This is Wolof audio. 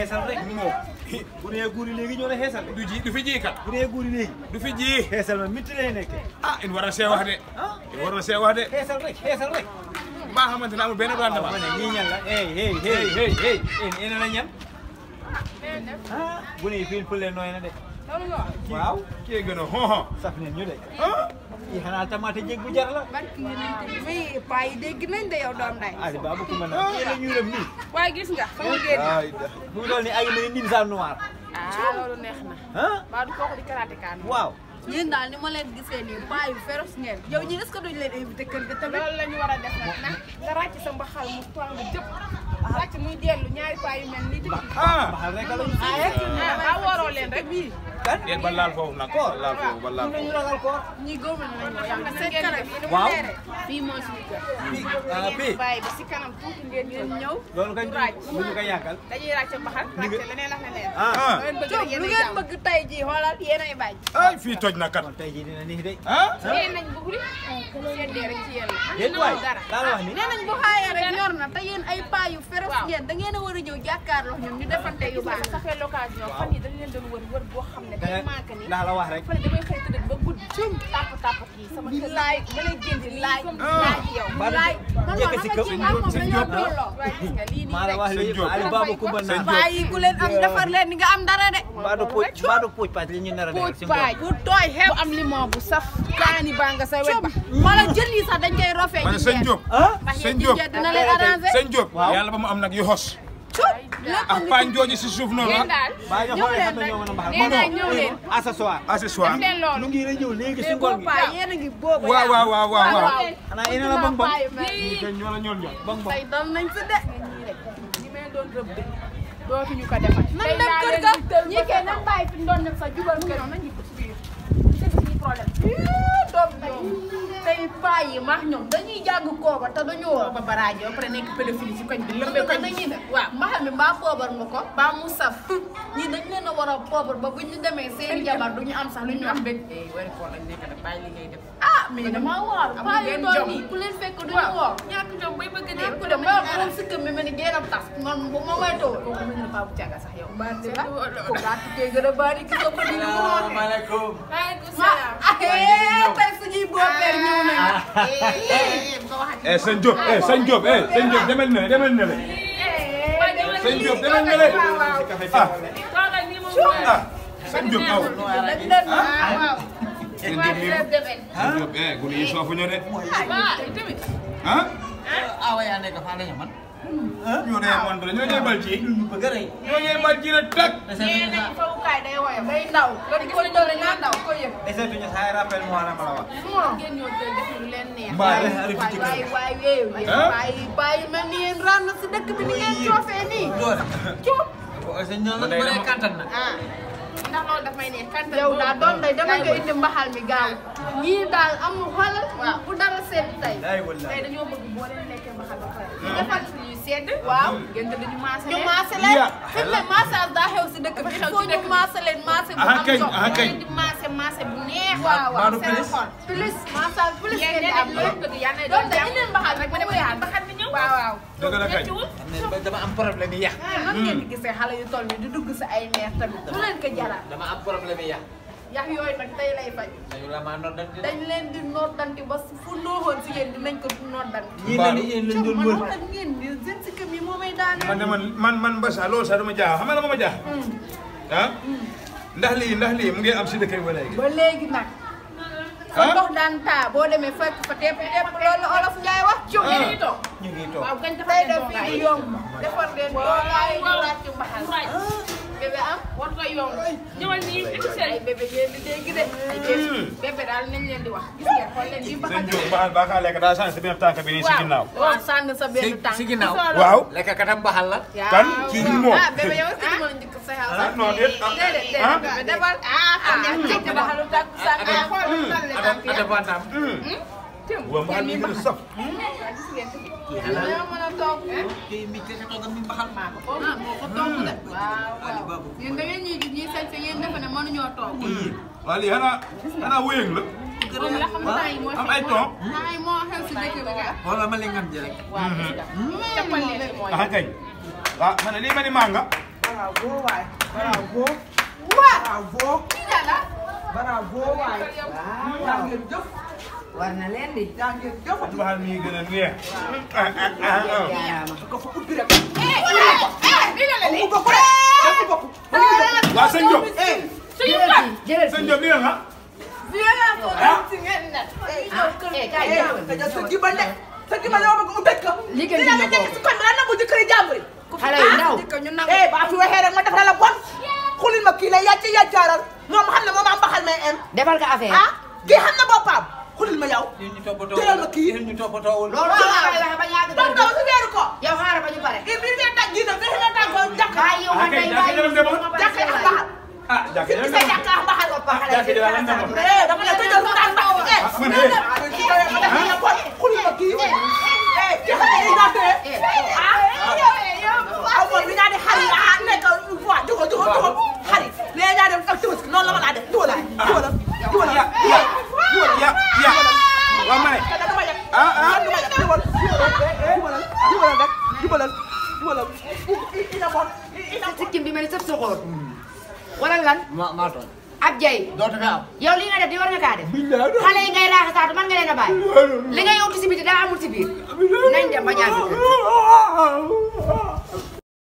xeesal rek moo bu dee guuri léegi ñoo la xeesal du fi ji kat bu dee guuri léegi du fi ji xeesal ma mitti lay nekk ah in war na see wax de in war na see wax de xeesal rek ba xamante ne amul benn rendement ma ne ñii ñan la hey ene la ñan ah bu ne fii pële nooy na de waaw kii gën a xooxo saf nañ ñu de yi xanaa tamaate jéeg bu jar la barki mais paa yi dégg nañ de yow doom day ali baba ku mën a la ñu dem nii waaye gis nga fa mu génn bu doon ni ay ma ni sa noir loolu neex na ba du kooku di karaté kaan waaw yéen daal ni ma leen gisee nii paa yu féroce ngeen yow ñi est-ce que duñ leen invité kër ga tamit loolu la ñu war a def nag nga ràcc sa mbaxal mu tàng jëpp ràcc muy dellu ñaari paa yu mel nii baxal rek la ñu waroo leen rek bii kan yéen ba laal foofu nag laal foofu ba laal ñu ragal ko ñi góob nañu yàlla seen kanam waaw fii mooy suñu kër fii bàyyi ba si kanam tuuti ngeen ñëw loolu kañ bu ñu ko yàggal dañuy ràcc mbaxal ràcc leneen ak leneen lu ngeen bëgg tey jii xoolal yéen ay bañ ay fii toj na kat tey jii dina nii de yéen nañ bëgg seddee rek ci yéen la yéen waay laa la wax ni nee nañ bu xaayee rek ñor na te yéen ay paa yu féroce ngeen da ngeen a war a ñëw jàkkaarloo ñoom ñu defante yu baax ça fait l'occasion fan yi dañ leen doon wër boo xam ne day manqué ni laa la wax rek fa ne damay xëy tëdd ba guddi cum tàpp kii sama kër laay ma lay génn laay yow laay man jekk si kaw maa la wax li ali baba ku mën naa paa yi ku leen am defar leen ni nga am dara de baadu puuj paaj li ñu nar a def paaj bu tooy xew am limon bu saf kaani baa nga sa wet ba wala jël yi sax dañ koy rofee man sëñ Diop sëñ Diop dina leen arrangé sëñ Diop yàlla ba mu am nag yu xos ak paañ jooju si suuf noonu baa ñu xoolee xam ne ñoo mën a mbaxal ñëw leen accessoire nu ngi la ñëw léegi si ngoon gi yéen a ngi boobu waaw xanaa yéen la bang bang ñoo la ñoon ñoon bang bang tey dal nañ fi de ñi may doon rëbb dootuñu ko defal nan dem kër ga ñi kay nan bàyyi fi doon def sa jubal kër nañ ñu ko ci biir c'est suñu problème doom ñoom tey paa yi maax ñoom dañuy jàng kooba te dañu woo ba baraaje ba pare nekk pédophile ci koñ bi lëmbee koñ dañuy def waaw mbaxal mi mbaa poobar nga ko mbaa mu saf ñii dañ leen a war a poobar ba bu ñu demee seen jabar duñu am sax lu ñu wax dëgg wari ko lañ nekk nag bàyyi li ngay def ah mais dama waar paa yu doon nii ku leen fekk duñu woo ñàkk jom bay bëgg dee ku dem ba moom si kër mi mel ni génam tas man bu ma may taw kooku mel na paa bu càgga sax yow bandi la ko gaa tukkee gën a bari gis nga ko di lu mu maaleykum tey suñuy boopeer ñëw nañu sëñ Diop sëñ Diop sëñ Diop demel na le sëñ Diop demel na le sëñ Diop aw sëñ Diop gune yi soofu ñu de awa yaa nekk fa la ñu man ñoo ne man ñoo ñooy bal ci ñoo ñooy bal ci na tag fawukaay day woyof day ndaw nga di ko doore ñaa ndaw ko yëpp desetuñu say rappel mo la wax ngeen ñoo jël def lu leen neex waay waay mel ni yéen ran na si dëkk bi ni ngeen coofee nii coof sëñ ñoo la bëre kantan na ndax loolu daf may neex kantan yow daa doom day dama nga indi mbaxal mi gaaw ñii daal amul xoolal bu dara seet tey dañoo bëgg boo leen lekkee mbaxal ba pare ñu defal suñuy sedd waaw gën dañu maase leen ñu maase leen fi mu ne massage daa xew si dëkk bi il faut ñu maase leen maase bu am solo di maase bu neex waaw seen xol plus massage plus ngeen di am loolu bëgg yàlla doon da indil mbaxal rek ma dem yaat mbaxal bi ñëw waaw dëgg la kay dama am problème yi yàq nan ngeen di gisee xale yu toll ni di dugg si ay neex tamit du leen ko jaral dama am problème yi yàq yax yooyu nag tey lay faj dañ leen di noddanti ba fu nooxoon si yéen dinañ ko noddanti yéen lañ doon wër man ngeen di seen si këm yi moo may daane man Mbassa loolu sax dama jaaxal xam nga la ma jaaxal ndax lii mu ngi am si dëkk bi ba léegi ba léegi nag fa ndox daan taa boo demee fekk fa tepp loolu olof Njaay wax ci ñu ngi toog waaw gañ tey def fii di yomb defar leen doolaay ñu ràcc mbaxal bébé am war ko yomb ñëwal nii ay bébé ngeen di dégg de ay bébé daal nañ leen di wax gis ngeen xool leen di sëñ Diop ba ka lekk daa sànni sa benn tànk bi nii si ginnaaw waaw sànni sa benn tànk si ginnaaw waaw lekk katam baxal la kan kii ni moom bébé yow est-ce que mën a njëkk sa xew sax non déet bébé defal njëkk baxalu tànk sa xool ata bantam wa mbaxal mi gën a saf yow mën a toog kii mi kese toogam mi baxal maa ko toog de waaw yéen da ngeen ñuy gis ñuy sañ ngeen defe ne mënuñoo toog waaw lii xanaa wéyëng la am ay ton ay moo xew si dëkk bi nga wala ma leen ngam ji rek waaw cappal leen mooy ah kañ waaw ma ne lii ma ni manga bravo waay. bravo. bravo. bravo waay. yaa ngeen jëf. war na leen di. yaa ngeen jëf. waxal mi gën a neex. ko fa ubbi rek. lii la ku bokk rek. ku bokk. waa sëñ Diop. jëlal sëñ Diop lii la sa gibal de sa gibal yow bëgg ubbi ko. liggéey bi nekk si kon dana nangu jëkkëri jàmbur yi. xale yu ndaw. ba fi waxee rek ma def la bon. xulil ma kii la yàcc yàccaaral moom xam ne moom am baxal may em. defal ko affaire. ah kii xam na boppam xulil ma yow. ñu toppatoo jëlal ma kii. ñu toppatoowul. loolu la koy waxee ba ñaata doon daw si weeru ko. yow xaaral ba ñu pare. bi fee tàgg ji na fee fee tàgg ko jàkk. bàyyi yow man day bàyyi jàkk yi am baxal. ah jàkk si sa jàkk am baxal. jàkk yi am baxal. dama ne tëjal mu daan baxal. xulil ma kii. kii xam ne daa tee. aw moom li nga di xar yi ah nekk fois jógal xar yi léegi daa dem ak tëbës noonu la ma laa def dugalal waa ma ne sikkim bi mel ni sëb soxoor. wala lan. maa toon. ab jay. dootu fi am. yow li nga def di war nga kaa def. xale yi ngay raaxasaatu man nga leen a bàyyi. li ngay yóotu si biti daa amul si biir. nañ dem ba ñaar